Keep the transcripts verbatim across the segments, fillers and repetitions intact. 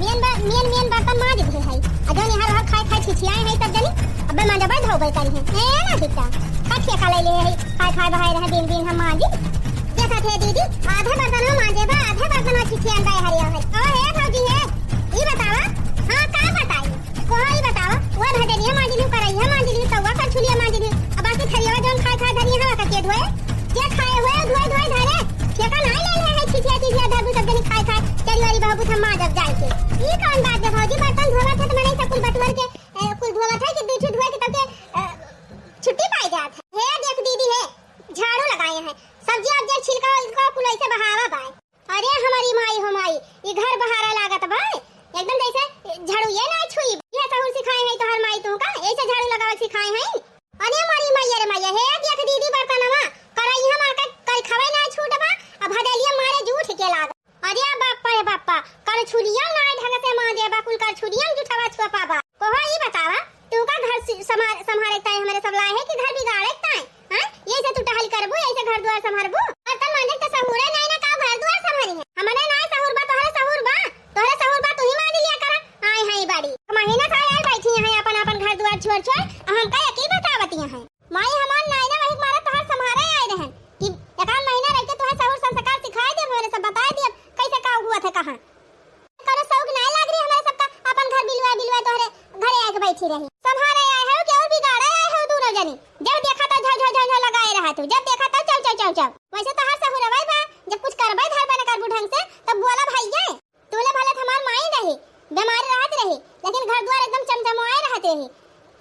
मेन बा-, मेन, मेन बर्तन माँज दिहे है। आ जौन यहाँ रहा खाए, खाए छिछियाए है सब जनी, अबे माँजबे धोबे करी है। ए ना दिखता, का ठेका ले ले है, खाए, खाए बहाए रहे दिन, दिन हम माँजी। देखा थे दीदी, आधे बर्तन हम माँजे बा, आधे बर्तन हम छिछियान बा हरिया है। ओ हे भौजी हे, ई बतावा, हाँ का बताई? कोहा ई बतावा, वो भदेनिया माँज लियो, करैया माँज लियो, तवा करछुलिया माँज लियो। अब बाकी थरिया जौन खाए, खाए धरिया हवा का के धोए? जे खाए हुए, धोए, धोए धरे। ठेका नाहीं ले ले है, छिछिया, छिछिया धरबू सब जनी खाए, खाए। चरी वारी बहबू हम माँजब जाए के। ई कौन बात बा भौजी? बर्तन धोवत है त मनई सब कुल बटुअर के, ए, कुल धोवत है कि दू ठो धोए के तब के, ए, छुट्टी पाई जात है। हे देख दीदी हे, झाड़ू लगाए हैं, सब्जी अब जे छिलका उलका कुल ऐसे बहावा बाय। अरे हमारी माई हो माई, ई घर बहारा लागत बा, एकदम जैसे झाड़ू ये ना छुई। ये सहूर सिखाए हैं तोहर माई तू का? ऐसे झाड़ू लगावे सिखाए हैं? अरे हमारी माई, अरे माई, हे देख दीदी बर्तनवा, करैया मार के करिखवे ना छूट बा, अब भदेलिया मारे जूठ के लाग। अरे बाप्पा रे बाप्पा, करछुलिया ना ढंग से माँजे बा, कुल करछुलिया में जुठवा छुआ पाबा। कोहा ई बतावा, तू का घर सि-, सम्हार-, सम्हारे ताई हमरे सब लाए है कि घर बिगाड़े ताई? हाँ? यही से तू टहल करबू, यही से घर द्वार सम्हारबू? बर्तन माँजे त सहूरे नाई ना, का घर द्वार सम्हारी है? हमरे नाई सहूर बा, तोहरे सहूर बा, तोहरे सहूर बा, तू ही माँज लिया करा। आए हैं ई बाड़ी। महीना से आए बैठी हैं अपन, अपन घर द्वार छोड़, छोड़, हमका यकी बतावती हैं। माई हमार नाई ना वही मारा तोहार सम्हारे आए रहन कि एकाध महीना रह के तोहार सहूर संस्कार सिखाए देब, हमरे सब बताए देब कैसे का हुआ थे कहाँ। करो शौक नाय लाग रही हमरे सबका, अपन घर बिलवा बिलवा तोहरे घरे आके बैठी रही। सम्हारे आए हो कि और बिगाड़े आए हो दोनों जनी? जब देखा तो झौ झौ झौ झौ लगाए रहा तू, जब देखा तो चौ चौ चौ चौ। वैसे तो हर सहूर अवै बा, जब कुछ करबै धरबै न करबू ढंग से, तब बोला भैया। तूले भले हमार माई रही, बीमार रहत रही, लेकिन घर द्वार एकदम चमचमाए रहत रही।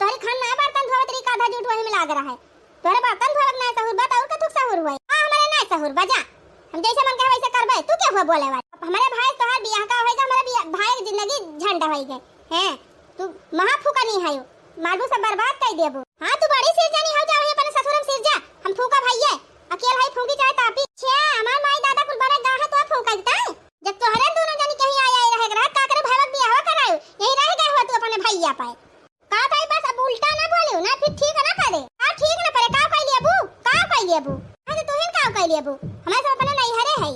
तोहरी खान ना बर्तन धोवत रही, का आधा जूठ वही में लाग रहा है। तोहरे बर्तन धोवत ना सहूर बा, त और कथुक सहूर हुआ? हाँ, हमारे ना सहूर बा, जा। हम जैसे मन कहे वैसे करबे, तू के हुआ बोले वाला? अब हमारे भाई तोहार बियाह का होएगा, हमारे बियाह, भाई के जिंदगी झंड होई गए। हैं, तू महा फूका नहीं है, मारबू सब बर्बाद कर देबू। हाँ, तू बड़ी सिर जानी हो, जा वही अपने ससुर में सिर जा, हम फूका भाई है, अकेल है फूकी चाहे तापी। छे, हमार माई दादा कुल बड़े गाह तो फूका देता है। जब तोहरे दोनों जनी कहीं आए, आए रहे के रहत, का करे भाई के बियाह करायो, यही रह गए हो तू अपने भैया पाए। का भाई बस अब उल्टा ना बोलियो ना, फिर ठीक ना पड़े। का ठीक ना पड़े, का कह लेबू, का कह लेबू? हाँ, तो तू ही का कह लेबू? हमारे सब अपने नैहरे है।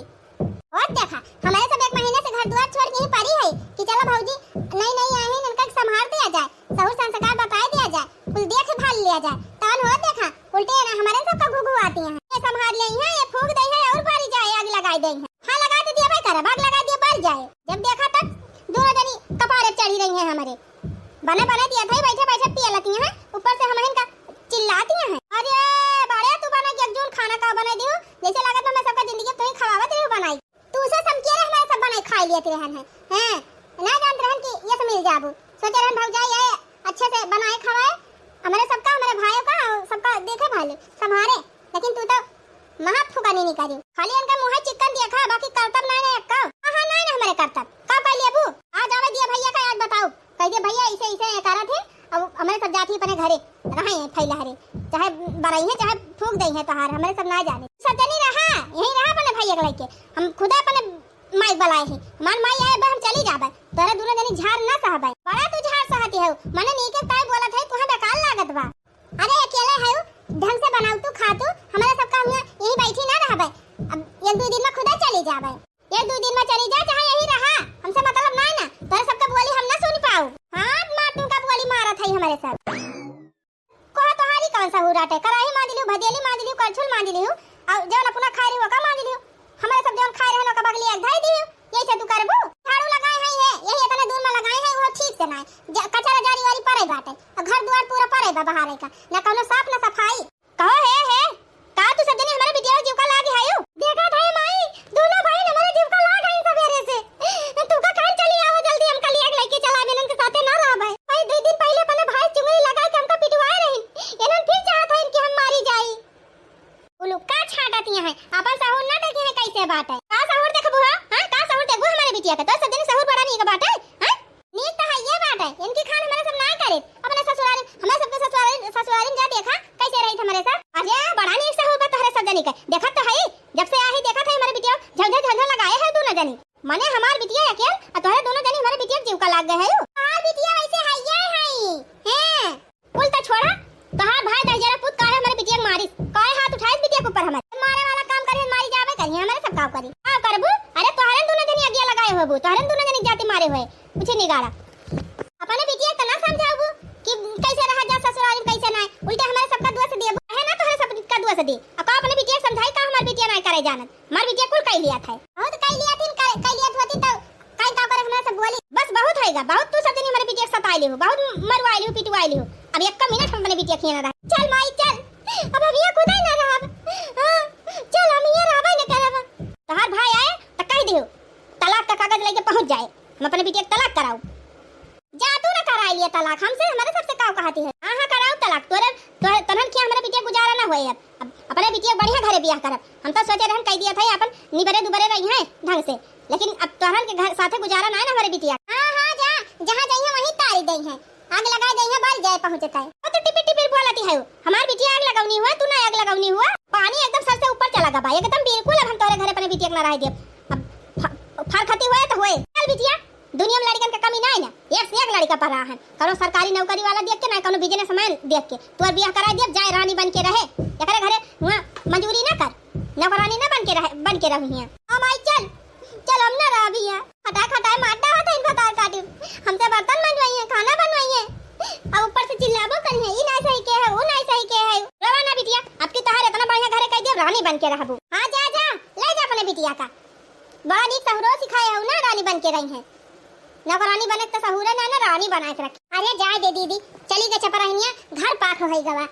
और देखा, हमारे सब एक महीने से घर द्वार छोड़ के ही पड़ी है कि चलो भौजी, नई नई आई है, इनका संभाल दिया जाए, सहूर संस्कार बताए दिया जाए, कुल देख भाल लिया जाए। तवन हो देखा, उल्टे ना हमारे सब का घुघु आती हैं। ये संभाल ले हैं, ये फूक दे है और बारी जाए, आग लगाई दे है। हाँ, लगा तो दिया भाई, कर आग लगा दिया, बारी जाए। जब देखा तब दोनों जनी कपारे चढ़ी रही हैं हमारे। बने बने दिया था, बैठे बैठे पिए लती हैं, ऊपर से हम इनका चिल्लाती हैं। अरे बड़े तू बना के एक जून खाना का बना दियो, जैसे लागत बा मैं सबका जिंदगी तू ही खवावत रही बनाई। तू उसे समझिए रे, हमारे सब बनाई खाई लियत रहन है, हैं? ना जानत रहन कि ये से मिल जाबू। सोचे रहन भौजाई ये अच्छे से बनाए खवाए, हमारे सबका, हमारे भाइयों का, सबका देखे भाले, संभारे। लेकिन तू तो महा फुकनी नहीं करी, खाली इनका मुँह चिकन देखा, बाकी करतब नाय ना एक्का। हाँ, हाँ, नाय ना हमारे करतब। का कर लेबू? आज आवे दिया भैया का, आज बताओ, कह दे भैया ऐसे, ऐसे ये करत है, अब हमारे सब जाती अपने घरे, रहे हैं फैला हरे, चाहे बरई है, चाहे फूक दई है तोहार, हमारे सब ना जाने। सब जनी रहा, यहीं रहा अपने भैया के लेके, हम खुदा अपने माई बुलाए हैं, हमार माई आए बा, हम चली जाबे, तोरा दोनों जनी झार ना सहबे। बड़ा तू झार सहती हो, मने नीके ताई बोलत है, तुहे बेकार लागत बा। अरे अकेले है, ढंग से बनाऊ तू, खा तू, हमारे सब काम में यहीं बैठी ना रहबे। अब एक दो दिन में खुदा चली जाबे, एक दो दिन में चली जा, चाहे यहीं रहा, हमसे मतलब ना ना, तोरे सबका बोली हम ना सुन पाऊ। हाँ, मार तू का बोली मारत है हमारे सब। कोहा तोहारी कौन सहूर आटे? कराही मांज लियो, भदेली मांज लियो, करछुल मांज लियो, और जौन अपना खाए रही ओका मांज लियो। हमारे सब जौन खाए रहन ओका बगली एक धई दियो। यही से तू करबू? झाड़ू लगाए हैं ये, यही इतने दूर में लगाए हैं, वो ठीक से ना है। ज-, कचरा जारी वारी परे बाटे, और घर द्वार पूरा परे बा बहारे का, ना कौनो साफ ना सफाई। कहो हे, हे, का तू सब जनी हमारे बिटिया जीव का लागी हायू? देखा था माई, दोनों भाई हमारे जीव का लाग गए सवेरे से। तू का कहन चली आवा जल्दी, हमका लिया के लेके चला, बिनन के साथे ना रहा भाई। भाई दो दिन पहले अपने भाई चुंगली लगा के हमका पिटवाए रही, इन्हन फिर चाहत है कि हम मारी जाई। उलुक्का छाटत यहाँ है, अपन सहूर ना देखे है कैसे बात है। का सहूर देखबू हा? हाँ, का सहूर देखबू हमारे बिटिया के? तो सब जनी सहूर बड़ा नीक बाटे, हाँ? नीक तो है ये बात है, इनकी खान हमारे सब ना करे। अपने ससुराल, हमारे सबके ससुराल, ससुराल जा देखा कैसे रही हमारे सब। अरे बड़ा नीक सहूर बा तोहरे सब जनी के, देखत तो है, जब से आई देखत है हमारे बिटिया झंझर झंझर लगाए है दोनों जनी। मने हमार बिटिया अकेल, आ तोहरे दोनों जनी हमारे बिटिया के जीव का लाग गए है। हमार बिटिया वैसे है ये है, हैं? कुल त छोड़ा, तोहार भाई दहिजरा पूत काहे हमरे बिटिया के मारिस? काहे हाथ उठाइस बिटिया के ऊपर हमरे? मारे वाला काम करी, मारी जाबे करी, हमरे सब काव करी? काव करबू? अरे तोहरे दोनों जनी अगिया लगा होबू, तोहरे दुनो जने जाति मारे होए, कुछ निगारा। अपने बिटिया के ना समझाबू कि कैसे रहा जा ससुराल में, कैसे ना। उल्टे हमारे सबका दोष दिए, है ना, तोहरे सबका दोष दिए। अब का अपने बिटिया के समझाई, का हमार बिटिया ना करे जानत? हमार बिटिया कुल कई लिया था। बहुत कई लिया थी, कई, कई लिया होती तो कई का करे हमरा से बोली। बस बहुत होइगा, बहुत तू सब जनी हमारे बिटिया के सताई लिहू, बहुत मरवाई लिहू, पिटवाई लिहू। अब एक मिनट हम अपने बिटिया खिया ना रहे। चल माई चल, अब हम यहाँ खुदा ही ना रहब। हाँ, चल हम यहाँ रहबे न करब। तोहार भाई आए तो कह दिहू, तलाक का कागज लेके पहुँच जाए, हम अपने बिटिया के तलाक कराऊ। जा तू ना कराई लिया तलाक, हमसे, हमारे सबसे काव कहती है। हाँ, हाँ, कराऊ तलाक, तोरे, तोरे, तोहन के हमरा बिटिया गुजारा ना होए अब। अब अपने बिटिया बढ़िया घरे बियाह करब। हम तो सोचे रहन कह दिया था अपन निबरे दुबरे रही हैं ढंग से, लेकिन अब तोहन के घर साथे गुजारा ना है ना हमारे बिटिया। हाँ, हाँ, जा, जहाँ जाइए वहीं तारी दई है, आग लगाई दई है, बल जाए पहुँचता है। वो तो टिपिर टिपिर बोलती है, हमार बिटिया आग लगौनी हुआ, तू ना आग लगौनी हुआ। पानी एकदम सर से ऊपर चला गवा, एकदम बिल्कुल अब हम तोरे घरे अपने बिटिया के ना रह देब। अब फ-, फरखती हुए तो हुए। चल बिटिया, दुनिया में लड़कन के कमी ना है ना, एक से एक लड़का पढ़ा है, कौनो सरकारी नौकरी वाला देख के ना, कौनो businessman देख के तोर बियाह करा दिया, जाए रानी बन के रहे, एकरे घरे वहाँ मजूरी ना कर, नौकरानी ना बन के रहे, बन के रही है। हाँ माई चल, चल हम ना रह भी है, खटाए खटाए मार डालत है इन भतार काटी, हमसे बर्तन मंजवाई है, खाना बनवाई है, अब ऊपर से चिल्लाबो करी है, ई ना सही के है, वो ना सही के है। रोवा ना बिटिया, अब की तोहार इतना बढ़िया घरे कह दिया, रानी बन के रहबू। हाँ जा जा, ले जा अपने बिटिया का। बड़ा नीक सहुरो सिखाए हऊ ना, रानी बन के रही है। नौकरानी बने त सहुरे ना, ना रानी बनाए के रखे। अरे जाए दे दीदी, चली गए चपराहिनिया, घर पाक होई गवा।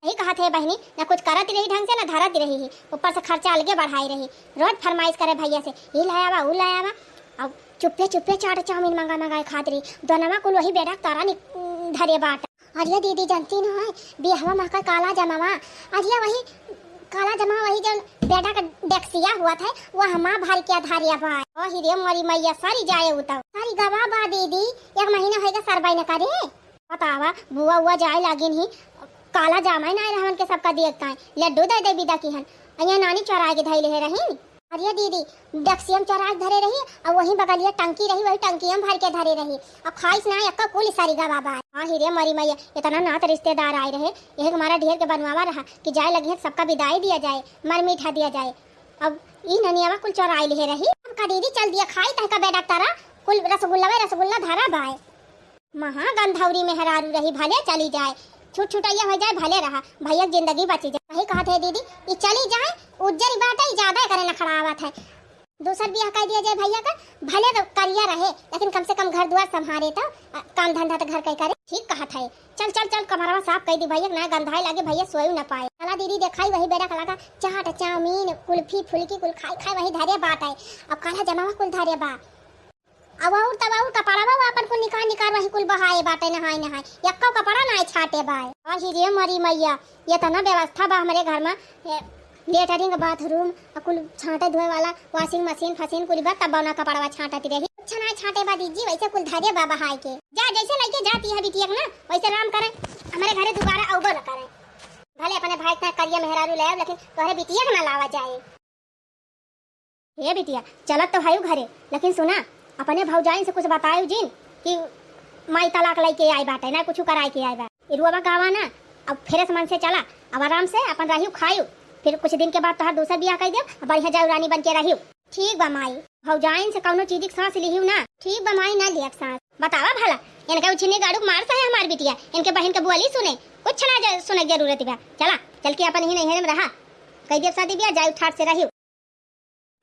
यही कहत है बहिनी, ना कुछ करत रही ढंग से, ना धरत रही है, ऊपर से खर्चा अलगे बढ़ाई रही। रोज फरमाइश करे भैया से, ई लाया बा, ऊ लाया बा। अब चुप्पे चुप्पे चाट चाउमीन मंगा मंगाए खात रही। दोनवा कुल वही बेटा तारा नि-, धरे बाट। अरे दीदी, जानती न है, बियाहवा में का काला जमावा, अरे वही काला जमावा, वही जौन बेटा का डेक्सिया हुआ था, वो हमा भर के धरिया बा। ओ हिरे मोरी मैया, सरी जाए उ तो। सरी गवा बा दीदी, एक महीना होइगा सरबाई न करे। बतावा, बुआ उआ जाए लागिन ही, काला जामा ही ना रहन के सबका देखता है, लड्डू दे दे विदा किहन, अइया नानी चोराए के धइले है रहीन। अरे दीदी, डेक्सिया में चोराए के धरे रही, और वही बगलिया टंकी रही, वही टंकिया में भर के धरे रही। अब खाइस ना, एक्का कुल सरी गवा बा। हाँ, हिरे मरी मैया, इतना नात रिश्तेदार आए रहे, यही हमारा ढेर के बनवावा रहा कि जाए लगी है, सबका विदाई दिया जाए, मर मीठा दिया जाए। अब ई ननियावा कुल चोराए लिहे रही। अब का दीदी, चल दिया खाई, तहका बेटा तारा कुल रसगुल्ला, रसगुल्ला धरा बाए। महा गंधौरी मेहरारू रही, भले चली जाए, छूट छुटैया हो जाए, भले रहा, भैया के जिंदगी बची जाए। वही कहत है दीदी, ई चली जाए, उज्जर बाटे, ई ज्यादा करे नखड़ावत है। दूसर बियाह कर दिया जाए भैया का, भले तो करिया रहे, लेकिन कम से कम घर दुआर संभारे तो, अ, काम धंधा तो घर का ही करे। ठीक कहत है, चल चल चल, कमरवा साफ कर दी भैया, ना गंधाए लागे, भैया सोए ना पाए। चला दीदी, देखाई वही बेरा का लगा, चाट चाउमीन कुल्फी फुल्की कुल खाई खाई वही धरे बाटे। अब काला जमावा कुल धरे बा। अब और तब और कपड़वा वो अपन कुल निकाल निकाल वही कुल बहाए बाटे, नहाए नहाए, यक्को कपड़ा ना छाटे बाए। अहि रे मरी मैया, इतना व्यवस्था बा हमरे घर में, ए, लेटरिन, बाथरूम, आ कुल छाटे धोए वाला, washing machine फसीन कुल बा, तब ना कपड़वा छाटत रही। अच्छा ना छाटे बा दीदी, वैसे कुल धरे बा बहाए के। जा, जैसे लइके जाती है बिटिया के ना, वैसे राम करे, हमरे घरे दोबारा अउबो न करे। भले अपने भाई इतना करिया मेहरारू ले आव, लेकिन तोहरे बिटिया के ना लावा जाए। हे बिटिया, चलत तो हयू घरे, लेकिन सुना, अपने भौजाइन से कुछ बतायू जिन कि माई तलाक लइके आई बाटे, ना कुछ कराए के आई बा। इरुआ गावा ना, अब फ्रेश मन से चला, अब आराम से अपन रहियो खायू, फिर कुछ दिन के बाद तोहार दूसर बियाह कर देब, अब बढ़िया जाऊ रानी बन के रहियो। ठीक बा माई। भौजाइन से कौनो चीज के सांस लिहियो ना। ठीक बा माई, ना लियब सांस। बतावा भला, इनका उछिने गाड़ू के मार सहे हमार बिटिया, इनके बहिन के बोली सुने, कुछ ना ज-, सुने के जरूरत बा। चला, चल के अपन ही नैहर में रहा, कह देब शादी बियाह, जाऊ ठाट से रहियो।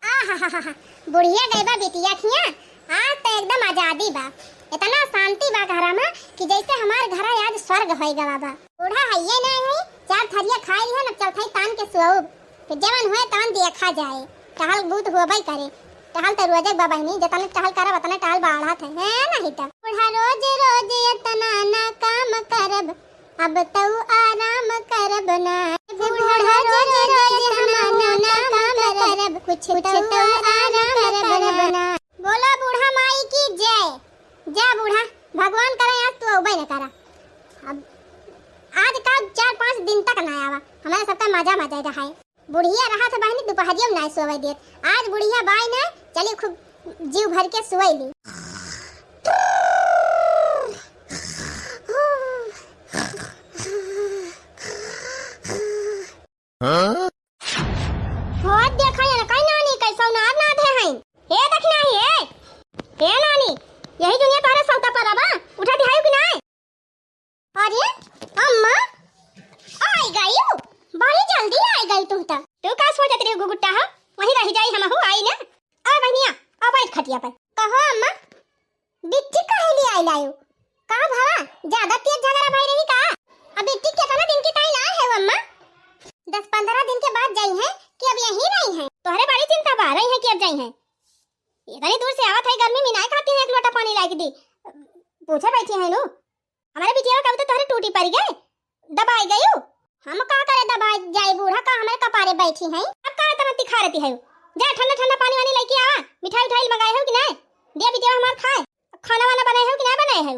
आहाहाहा, बुढ़िया गई बा बिटिया खिया, आज तो एकदम आजादी बा, इतना शांति बा घरा में कि जैसे हमार घरा आज स्वर्ग होई गवा बा। बूढ़ा हइये ना है, चार थरिया खाई लिहन, अब चलथई तान के सोऊब, फिर जवन होए तवन देखा जाए, टहल बूत होबई करे, टहल तो रोजे बा बहिनी, जतने टहल करब उतने टहल बढ़त है, है नहीं तो। बूढ़ा रोज रोज इतना ना काम करब, अब तऊ आराम करब ना। बूढ़ा रोज रोज हम ना काम करब, कुछ तऊ आराम करब ना। बोला बूढ़ा माई की जय। जा बूढ़ा, भगवान करे आज तू अउबे न करा। अब आज का चार पाँच दिन तक ना आवा, हमारे सबका मजा मजा रहा है। बुढ़िया रहा था बहनी, दोपहरिया में ना सोवे देत। आज बुढ़िया बाई ना, चली खूब जीव भर के सोई ली। हाँ? होत देखा ये कहीं नानी कैसो नार ना दे हैं। ए दखिना ही, ए, यही दुनिया तोहरा सौता पर बा, उठा दिहायु कि नाय? अरे अम्मा, आई गयू, बड़ी जल्दी आई गई तू त। तू का सोचत रही गुगुट्टा हो? वहीं रह जाई, हमहू आई ना। आ बहनिया, आ बैठ खटिया पर। कहो अम्मा, बिट्टी काहे ले आई लायू? का भवा, ज्यादा तेज झगड़ा भई रही का? अब बिट्टी केतना दिन के ताई लाए है अम्मा? दस पन्द्रह दिन के बाद जाई है कि अब यहीं रही है? तोहरे बड़ी चिंता बा, रही है कि अब जाई है? इतनी दूर से आवत है, गर्मी में नाय खाती है एक लोटा पानी लाइके दी। पूछे बैठी है नू, हमारे बिटिया का कविता तोहरे टूटी पड़ गए, दबाई गयू। हम का करे दबाई जाए, बूढ़ा का हमारे कपारे बैठी है। अब का इतना तिखारती है? जा ठंडा ठंडा पानी वानी लेके आवा, मिठाई उठाई मंगाए हो कि नाय? दिया बिटिया हमार खाए, खाना वाना बनाए हो कि नाय बनाए हो?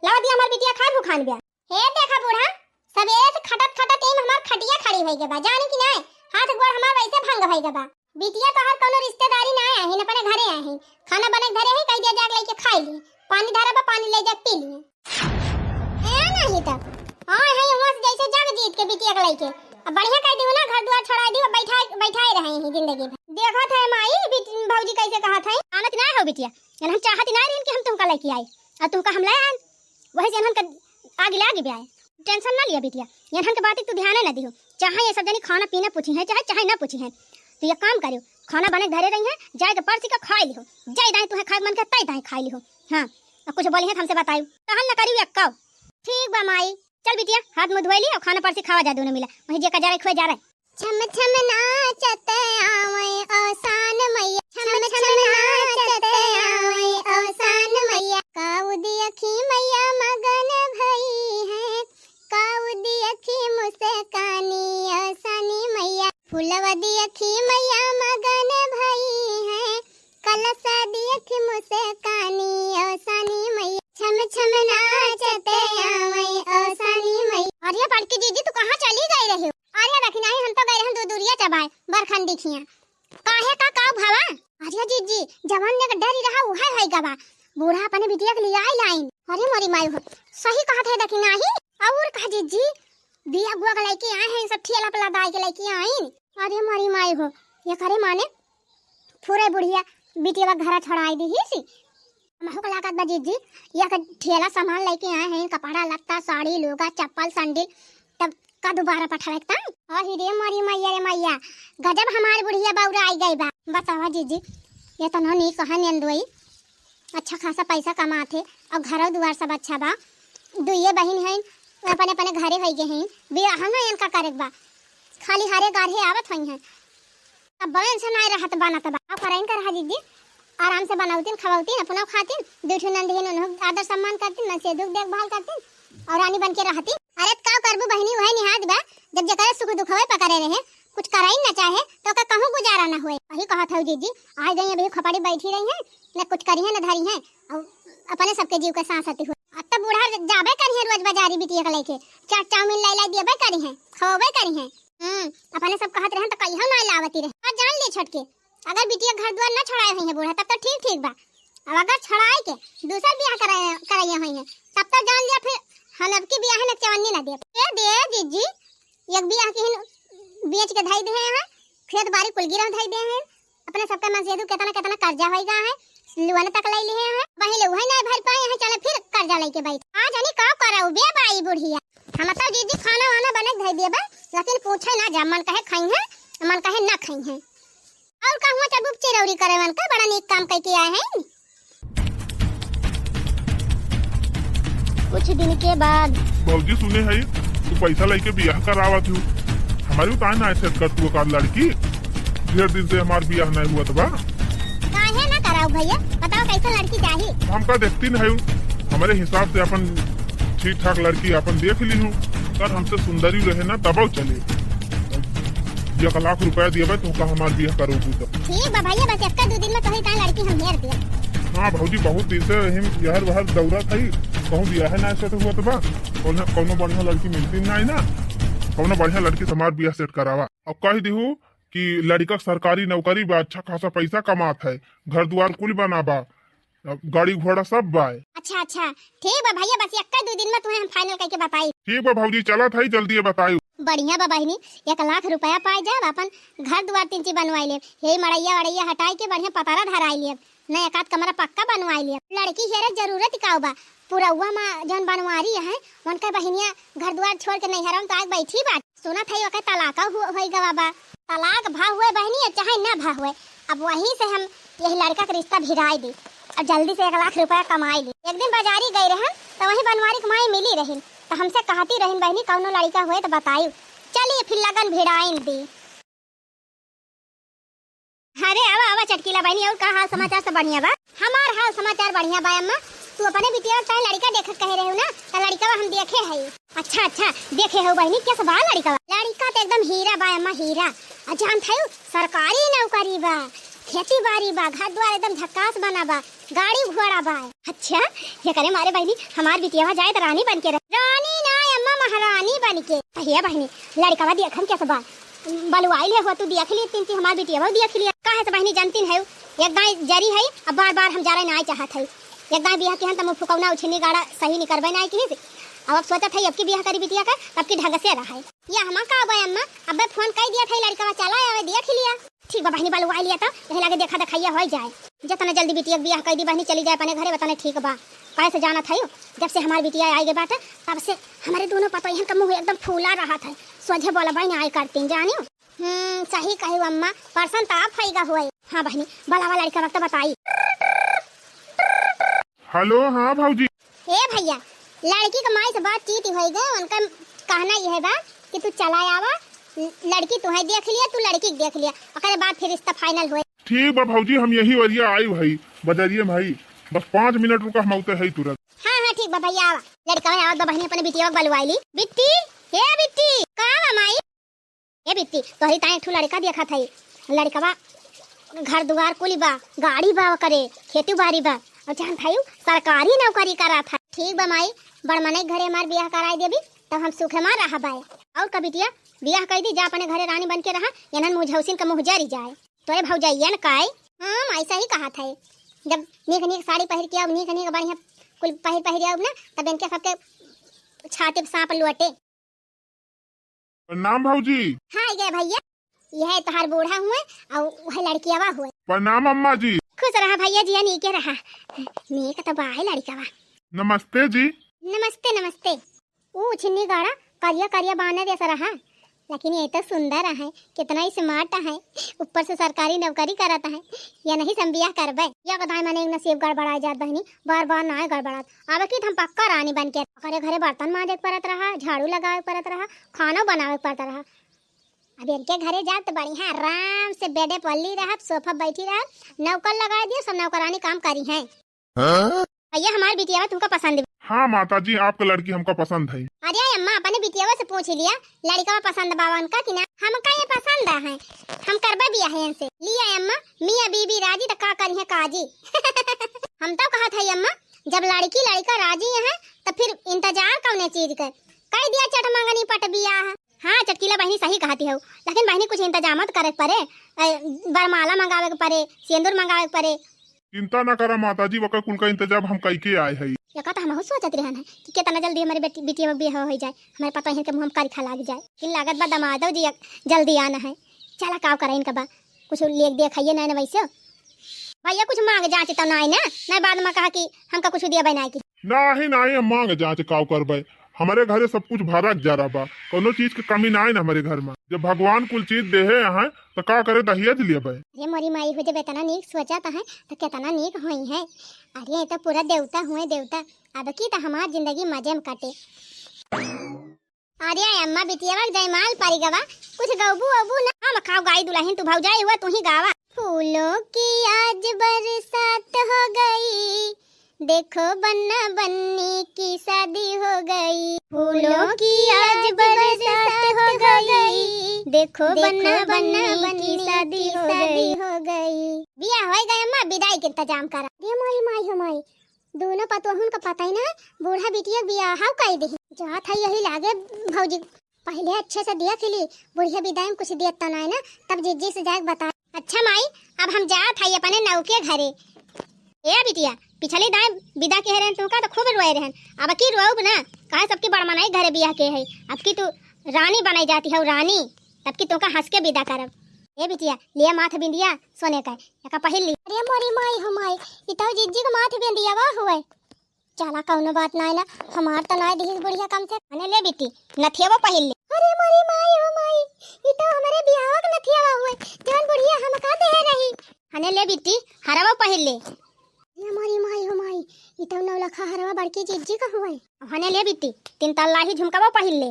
लावा दिया हमार बिटिया खाए भूखान बिया। हे देखा बूढ़ा, सबेरे से खटत खटत एम हमार खटिया खड़ी होई गबा, जानी कि नाय? हाथ गोड़ हमार वैसे भंग होई गबा। बिटिया तोहार कौनो रिश्तेदारी ना आए हैं, अपने घरे आए हैं। खाना बने के धरे हैं, कही दिया जाके लेके खाई ली। पानी धरा बा, पानी ले जाके पी लिए। ए नहीं तो, आए हैं वहाँ से जैसे जग जीत के बिटिया के लेके। अब बढ़िया कह दियो ना, घर दुआर छोड़ा दियो, बैठा, बैठाए रहे हैं जिंदगी भर। देखत है माई, बिट-, भौजी कैसे कहत है। जानत ना हो बिटिया, यानी हम चाहत ना रही कि हम तुमका लेके आए, और तुमका हम ले आए, वही जन हम आगे ले आगे भी आए। टेंशन ना लिया बिटिया, इन्हन के बात तू ध्यान ना दिहो। चाहे ये सब जनी खाना पीना पूछी है, चाहे, चाहे ना पूछी है, तो ये काम करियो, खाना बने धरे रही है, जाए के परसी का खाए लिहो, जाए दाएं तुहे खाए मन के तय दाएं खाए लिहो। हाँ, और कुछ बोली है तो हमसे बतायू, कहल ना करियो एक्का। ठीक बा माई, चल बिटिया हाथ मुँह धोए ली और खाना परसी खावा जा दोनों मिला, वहीं जे का जा रहे खुए जा रहे। छम छम नाचत आवे औसान मैया, छम छम नाचत आवे औसान मैया। काऊ दियखी मैया मगन भई है, काऊ दियखी मुस्कानी औसानी मैया। फुलवा दियखी मैया मगन भई है, कलसा दियखी मुस्कानी औसानी मैया। छम छम नाचत आवे औसानी मैया। अरे बड़की जीजी, तू कहाँ चली गई रही हो? अरे देखी नाही, हम तो गए रहन दूधुरिया चबाए, बरखन दिखिया। काहे का, का भवा? अरे जीजी, जवन ने डरी रहा, उहे होई गवा। बूढ़ा अपने बिटिया के लिए आई लाइन। अरे मोरी माई हो, सही कहत है देखी नाही। और कहा जीजी, बिया गुआ के लेके आए हैं, सब ठेला पे लदाई के लेके आइन। अरे मोरी माई हो, ये करे माने, पूरे बुढ़िया बिटिया घरा छोड़ाई दी ही सी। हमहू के लागत बा जीजी, या के ठेला सामान लेके आए हैं, कपड़ा लत्ता, साड़ी, लुगा, चप्पल, सैंडल, तब का दोबारा पठावे के ताई? अहि रे मोरी मैया रे मैया, गजब हमार बुढ़िया बौरा आई गई बा। बतावा जीजी, इतना नीक है नंदोई, अच्छा खासा पैसा कमात है और घरो दुआर सब अच्छा बा। दुइये बहिन हैं, अपने अपने घरे होई गए हैं, बियाह ना इनका करे के बा, खाली हरे गाढ़े आवत होई हैं। अब बहन से नाय रहत बनत बा। का करइन कर हा जीजी, आराम से बनौतीन, खवौतीन, अपना खातीन, दू ठो नंदिन उन्हों आदर सम्मान करतीन, मन से दुख देखभाल करतीन और रानी बन के रहतीन। अरे त का करबू बहिनी, वही निहाद बा, जब जेकरे सुख दुखवे पकड़े रहे, कुछ करइन ना चाहे तो का कहूँ गुजारा ना हुए। वही कहत हूँ जीजी, आ गई अभी खोपड़ी बैठी रही है, न कुछ करी है न धरी है, और अपने सबके जीव के सांस अति हुए। अब तो बूढ़ा जाबे करी है रोज बाजारी बिटिया के लेके, चाट चाउमीन लाई लाई दियबे करी है, खवबे करी है। हम्म, अपने सब कहत रहन त कहियो ना लावती रहे। और जान ली छोटकी, अगर बिटिया घर दुआर ना छोड़ाए हुई है बूढ़ा, तब तो ठीक ठीक बा। अब अगर छोड़ाए के दूसर बियाह कराए, कराइए हुई है, तब तो जान लिया फिर हम अब की बियाह में चवन्नी ना देब। ए दे जीजी, एक बियाह की हिन बेच के धई दे हैं, खेत बारी कुल गिरव धई दे हैं, अपने सबके मन से दू कितना कितना कर्जा होई गा है, लोन तक ले लिए हैं, वही ले वही ना भर पाए हैं, चले फिर कर्जा लेके बैठ। आज हनी का करऊ बे बाई बुढ़िया, हम तो जीजी खाना वाना बने के धई देबे, लेकिन पूछे ना जा, मन कहे खाई हैं, मन कहे ना खाई हैं। और कहूँ चबुक चिरौरी करे मन का बड़ा नीक काम कई के आए हैं। कुछ दिन के बाद। भौजी सुने है, तू पैसा लेके बियाह करावत हूँ, हमारी उतार ना ऐसे कर तू का लड़की, ढेर दिन से हमार बियाह नहीं हुआ बा। काहे ना कराऊ भैया, बताओ कैसे लड़की चाही? हमका देखती नहीं हूँ, हमारे हिसाब से अपन ठीक ठाक लड़की अपन देख ली हूँ, पर हमसे सुंदरी रहे ना तबो चले। एक लाख रुपया दिए बा, तुमका हमार बियाह करोगी तो। ठीक बा भैया, बस एक दो दिन में तोही तान लड़की हम हेर दिया। हाँ भौजी, बहुत दिन से हम यहर वहर दौरा था, कहूँ बियाह ना सेट हुआ तो बा, कौनो, कौनो बढ़िया लड़की मिलती नहीं ना, कौनो बढ़िया लड़की से हमार बियाह सेट करावा। अब कह दिहू कि लड़का सरकारी नौकरी बा, अच्छा खासा पैसा कमात है, घर दुआर कुल बना बा, गाड़ी घोड़ा सब बा। अच्छा अच्छा, ठीक बा भैया, बस एक दो दिन में तुम्हें हम फाइनल करके बताई। ठीक बा भौजी, चलत है, जल्दी बताई। बढ़िया बा बहिनी, एक लाख रुपया पाए जाब, अपन घर दुआर तीन चीज बनवाई लेब। यही मड़ैया वड़ैया हटाई के बढ़िया पतारा धराई लेब, न एक आध कमरा पक्का बनवाई लेब। लड़की हेरे जरूरत का बा, पुरौआ मा जौन बनवारी है, उनका बहिनिया घर दुआर छोड़ के नैहरवा में तो आके बैठी बा। सुनत है ओके तलाक हो, होई गवा बा। तलाक भा हुए बहिनी, चाहे ना भा हुए, अब वहीं से हम यही लड़का के रिश्ता भिड़ाई दी और जल्दी से एक लाख रुपया कमाई ली। एक दिन बाजारी गई रहन, तो वहीं बनवारी के माई मिली रहिन, तो हमसे कहती रहिन, "बहिनी, कौनो लड़का हुए तो बताई।" चलिए फिर लगन भिड़ाइन दी। अरे आवा, आवा चटकीला बहिनी, और का हाल समाचार? सब बढ़िया बा? हमार हाल समाचार बढ़िया बा अम्मा। तू अपने बिटिया का लड़का देखत कहे रहे हो ना, तो लड़का हम देखे है। अच्छा, अच्छा, देखे हो बहिनी, कैसे बा लड़का? लड़का तो एकदम हीरा बा अम्मा, हीरा। आ जानत है, सरकारी नौकरी बा, खेती बाड़ी बा, घर द्वार एकदम झक्कास बना बा, गाड़ी घोड़ा बा। अच्छा, ये करे मारे बहिनी, हमार बिटिया जाए तो रानी बन के रहे। रानी ना अम्मा, महारानी बन के। कहिए बहिनी, लड़का देखन कैसे बा? बलुआइल है हो, तू देख ली, तीन चीज हमार बिटिया देख लिया। काहे से बहिनी जानती है, एक दाई जरी है, अब बार बार हम जारे ना चाहत है। एक दाई बियाह किहन त मुँह फुकौना उछिन्नी गाड़ा सही निकरबे ना किहिस। अब, अब सोचत है, अब की बियाह करी बिटिया का, तब की ढंग से रहे। या हमा का बा अम्मा, अबे फोन कई दिया था लड़का, चला आवे देख लिया। ठीक बा बहिनी, बलुआ लिया तो यही लागे देखा देखैया हो जाए। जितना जल्दी बिटिया के बियाह कई दी बहिनी, चली जाए अपने घरे, उतने ठीक बा। काहे से जानत है, जब से हमार बिटिया आई गई बाटे, तब से हमारे दोनों पतोहियन का मुँह एकदम फूला रहत है, सोझे बोलबे ना आई करतीन, जानियो। हम्म, सही कही अम्मा, परसन त आप फैगा हुए। हाँ बहिनी, बलावा लड़का वक्त बताई। हेलो, हाँ भौजी। ए भैया, लड़की के माई से बातचीत होई गए, उनका कहना यह बा कि तू चला आवा, ल-, लड़की तुहे देख लिया, तू लड़की के देख लिया, ओकरे बाद फिर रिश्ता final होए। ठीक बा भौजी, हम यही वरिया आई भाई, बजरिए में हई, बस पाँच मिनट रुका, हम आउते हई तुरंत। हाँ, हाँ, ठीक बा भैया, आवा। लड़का आवत बा बहिनी, अपने बिटिया के बलवाई ली। बिट्टी, ए बिट्टी, का बा माई? ए बिट्टी, तोहरी ताई एक ठो लड़का देखत हई। लड़कवा घर दुआर कुली बा, गाड़ी बा ओकरे, खेती बाड़ी बा। और जानत हई, सरकारी नौकरी करत है। ठीक बा माई, बड़ मनई घरे हमार बियाह कराई देबी, तब हम सुखे मा रहबै। और का बिटिया, बियाह कई दी, जा अपने घरे रानी बन के रहा, इन्हन मुझौसिन का मुँह जरी जाए। तोरे भौजैया न काई? हाँ माई, सही कहत है। जब नीक नीक साड़ी पहिर के आउब, नीक नीक बढ़िया कुल पहिर पहिर आउब ना, तब इनके सबके छाती पे सांप लोटे। प्रणाम भौजी। हाँ ये भैया, यह तोहार बूढ़ा हुए और वह लड़कियावा हुए। प्रणाम अम्मा जी। खुश रहा भैया जी, नीके रहा। नीक तो बा है लड़िकावा। नमस्ते जी। नमस्ते, नमस्ते। ऊ छिन्नी गाड़ा करिया करिया बानर जैसा रहा, लेकिन ये तो सुंदर है, कितना smart है, ऊपर से सरकारी नौकरी करत है। ये नहीं से हम बियाह करबे। या कदाई मने एक नसीब गड़बड़ाए जात बहिनी, बार बार ना गड़बड़ात। अब की हम पक्का रानी बन के, ओकरे घरे बर्तन मांजे के परत रहा, झाड़ू लगावे के परत रहा, खाना बनावे के परत रहा। अब इनके घरे जाब तो बढ़िया आराम से बेडे पल्ली रहब, सोफा बैठी रहब, नौकर लगा दियो, सब नौकरानी काम करी हैं। हाँ? भैया हमार बिटियावा तुमका पसंद बा? हाँ माता जी, आपका लड़की हमका पसंद है। अरे अम्मा, अपने बिटियावा से पूछ लिया, लड़िकावा पसंद बा उनका कि ना? हमका ये पसंद है, हम करबे बियाह इनसे। लिया अम्मा, मियाँ बीबी राजी तो का करी है काजी। हम तो कहत है अम्मा, जब लड़की लड़िका राजी है तो फिर इंतजार कौने चीज के? कह दिया चट मंगनी पट बियाह। हाँ चटकीला बहिनी सही कहती हो, लेकिन बहिनी कुछ इंतजामत करे के परे, ए, बरमाला मंगावे के परे, सेंदूर मंगावे के परे। चिंता ना करा माता जी, वका कुल का इंतजाम हम कई के आए हई। यका तो हमहू सोचत रहन है कि कितना जल्दी हमारे बेटी, बिटिया के बियाह हो जाए, हमारे पतोहिन के मुँह में करिखा लाग जाए। लेकिन लागत बा दमादो जी जल्दी आना है। चला काव करा इनका बा, कुछ लेके देखाइए ना, ना वैसे। भैया कुछ मांग जांच तो ना ना, ना बाद में कहा कि हमका कुछ दिया बनाए की। नाही, नाही, हम मांग जांच काव करबे। हमरे घरे सब कुछ भरक जरा बा, कौनो चीज के कमी नाई न हमरे घर में। जब भगवान कुल चीज देहे हैं, तो का करे दहेज लेबे? अरे मोरी माई हो, जब इतना नीक सोचत है, तो कितना नीक होई है। अरे, ये तो पूरा देवता हुए देवता। अब की तो हमार जिंदगी मजे में कटे। अरे अम्मा, बिटियावा के जयमाल परी गवा, कुछ गौबू वौबू ना? हम खाओ गाई दुल्हन, तू भौजाई हुआ, तू ही गावा। फूलों की आज बरसात हो गई, देखो बन्ना बन्नी की शादी हो गई। फूलों की आज बरसात हो गई, देखो बन्ना बन्नी की शादी हो गई। बियाह होई गए अम्मा, विदाई के इंतजाम करा। रे मोरी माई हो माई, दोनों पतोहुन का पता ही ना, बूढ़ा बिटिया के बियाह कई दे। जात है यही लागे भौजी, पहले अच्छे से देख ली, बुढ़िया विदाई में कुछ दिया तो ना है ना, तब जीजी से जाके बता। अच्छा माई, अब हम जात है अपने नौके घरे। ए बिटिया, पिछली दाई विदा के रहन तू का तो खूब रोए रहन, अब की रोब ना, काहे सबकी बड़ मनाई घरे बियाह के है, अब की तू रानी बनाई जाती हौ, रानी। तब की तोका हँस के विदा करब। ए बिटिया, लिया माथ बिंदिया सोने का, एका पहिर ली। अरे मोरी माई हो माई, ई तो जिज्जी के माथ बिंदिया वा हुए। चला, कौनो बात नाय ना, हमार तो नाय दिहिस बुढ़िया कम से। अने ले बिट्टी, नथियावा पहिर ले। अरे मोरी माई हो माई, ई तो हमरे बियाहवा के नथियावा हुए, जौन बुढ़िया हमका दे रही। अने ले बिट्टी, हरवा पहिर ले। अरे मोरी माई हो माई, ई तो नौलखा हरवा बड़की जिज्जी का हुए। अने ले बिट्टी, तीन तल्ला ही झुमकावा पहिर ले।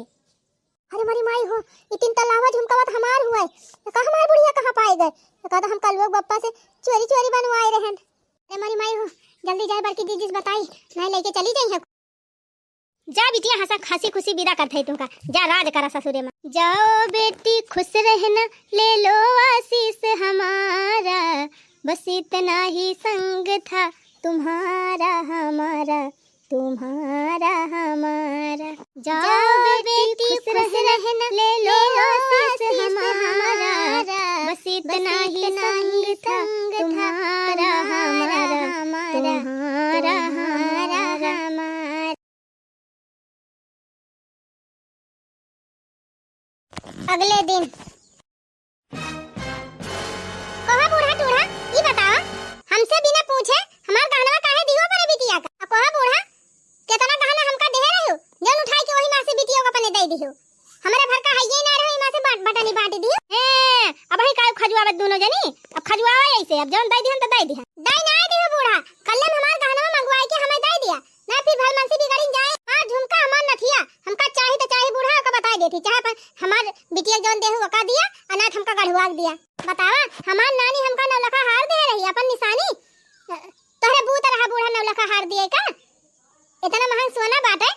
अरे मोरी माई हो, ई तीन तल्लावा झुमकावा तो हमार हुए। एका हमार बुढ़िया कहाँ पाए गए? एका तो हम कलुआ के बप्पा से चोरी चोरी बनवाए रहन। अरे मोरी माई हो, जल्दी जाए बड़की जिज्जी से बताई, नाय लेके चली जाई है। जा बिटिया, हँसा हँसी खुशी विदा करत है तुमका। जा राज करा ससुरे मा। जाओ बेटी खुश रहना, ले लो आशीष हमारा, बस इतना ही संग था तुम्हारा हमारा, तुम्हारा हमारा। जाओ बेटी खुश रहना, ले लो आशीष हमारा, बस इतना ही संग था तुम्हारा हमारा, तुम्हारा हमारा। अगले दिन। कहा बूढ़ा टूढ़ा, ई बतावा, हमसे बिना पूछे हमार गहनवा काहे दिहो अपने बिटिया का? आ कहा बूढ़ा, केतना गहना हमका देहे रहो, जौन उठाई के वही मा से बिटिया का अपने दे दिहो। हमरे भर का हइये ना रहो, इमा से बाँट बटनी बाँट दिहो। ए, अबहीं काहे खजुआवत दूनो जनी? अब खजुआवा ऐसे, अब जौन दे दिहन तो दे दिहन। दे ना दिहो बूढ़ा, कल्ले में हमार गहनवा मंगवाई के हमें दे दिया। ना फिर भलमनसी बिगड़िन जाए। हमार झुमका, हमार नथिया, हमका चाही तो चाही बूढ़ा, ओका बताई देती। चाहे अपन हमार बिटिया जौन देहु ओका दिया, और ना तो हमका गढ़ुआ के दिया। बतावा, हमार नानी हमका नौलखा हार दे रही, अपन निशानी। तोहरे बूत रहा बूढ़ा नौलखा हार दिए का? इतना महंग सोना बाटे,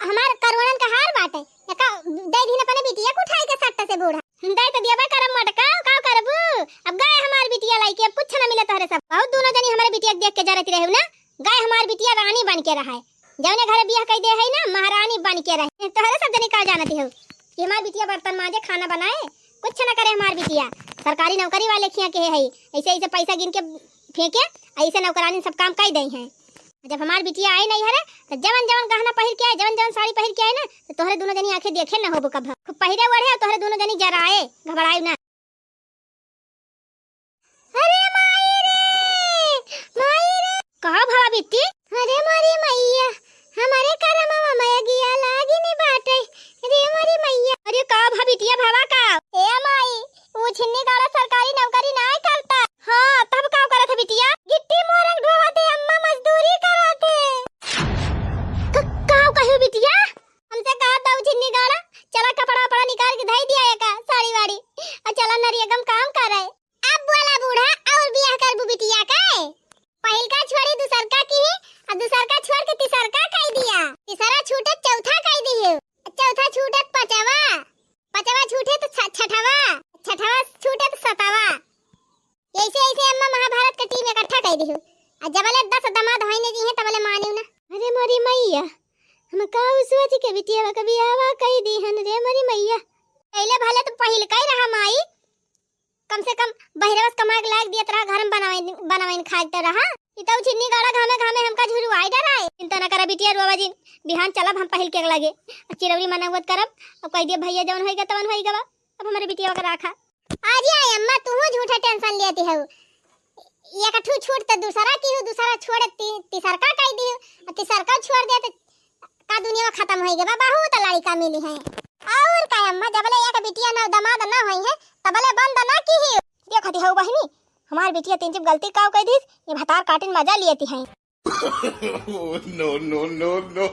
हमार करोड़न का हार बाटे। एका दे दिन अपने बिटिया को उठाई के सट्टा से बूढ़ा। दे तो दिया बा करम मटका, का करबू? अब गए हमार बिटिया लाइके, अब कुछ ना मिले तोहरे सब। बहुत दूनो जनी हमारे बिटिया के देख के जरत रहे ना। गए हमार बिटिया रानी बन के रहे, जौने घरे बियाह कई दे है ना, महारानी बन के रहे। तोहरे सब जनी का जानती हो कि हमार बिटिया बर्तन माजे, खाना बनाए, कुछ ना करे हमार बिटिया। सरकारी नौकरी वाले खिया के है, ऐसे ऐसे पैसा गिन के फेंके, ऐसे नौकरानी सब काम कई दे हैं। जब हमार बिटिया आई नहीं हरे, तो जवन जवन गहना पहिर के आए, जवन जवन साड़ी पहिर के आए ना, तो तोहरे दूनो जनी आंखें देखे न होबो कब। खूब पहिरे ओढ़े और तोहरे दूनो जनी जराए, घबराए ना। अरे माई रे, माई रे। कहा भवा बिट्टी? अरे मोरी मैया, हमारे करमवा में अगिया लागी नी बाटे। रे मोरी मैया। अरे का भा बिटिया, भवा का? ए माई, ऊ छिन्नी गाड़ा सरकारी नौकरी नाय करता। हाँ, तब का करत है बिटिया? गिट्टी मोरंग ढोवत है अम्मा, मजदूरी करत है। क-, का कहियो बिटिया? हमसे कहा था ऊ छिन्नी गाड़ा, चला कपड़ा वपड़ा निकाल के धई दिया एका, साड़ी वाड़ी, और चला नरिया गम काम करे। अब बोला बूढ़ा, और बियाह करबू बिटिया के? पहिलका छोड़ी दूसरका की ही, और दूसरका छोड़ के तीसरका कई दिया। तीसरा छूटे चौथा कई दिहे। चौथा छूटे पचवा, पचवा छूटे तो छ-, छठवा, छठवा छूटे तो सतवा। ऐसे ऐसे अम्मा महाभारत का टीम इकट्ठा कई दिहे। और जबले दस दामाद होई ने जी हैं तबले मानियो ना। अरे मोरी मैया, हम का सोच के बिटिया का बियाहवा कई दी हन रे मोरी मैया। पहले भले तो पहिलका ही रहा माई, कम से कम बहिरवस कमाए के लायक दियत रहा, घर में बनावे, बनावे खाए के रहा। ई तो छिन्नी गाड़ा घामे घामे हमका झुरवाई डराए। चिंता न करा बिटिया रोवा जिन, बिहान चलब हम पहिल के लगे। अब चिरौरी मनौवत करब, अब कह दिया भैया जवन होइगा तवन होइगा बा, अब हमारे बिटिया का राखा। आज ये अम्मा तू झूठा टेंशन लेती हो। एक ठू छूट तो दूसरा की हो, दूसरा छोड़ ती-, तीसरका कह दी हो, और तीसरका छोड़ दे तो का दुनिया में खत्म होई गए बा, बहुत लड़का मिली है। और का अम्मा, जबले एक बिटिया ना दमाद ना होई है, तबले बंद ना की ही। देखती हो बहिनी, हमार बिटिया तीन चुप गलती काव कह दी, ये भतार काटिन मजा लियती है। No, no, no, no।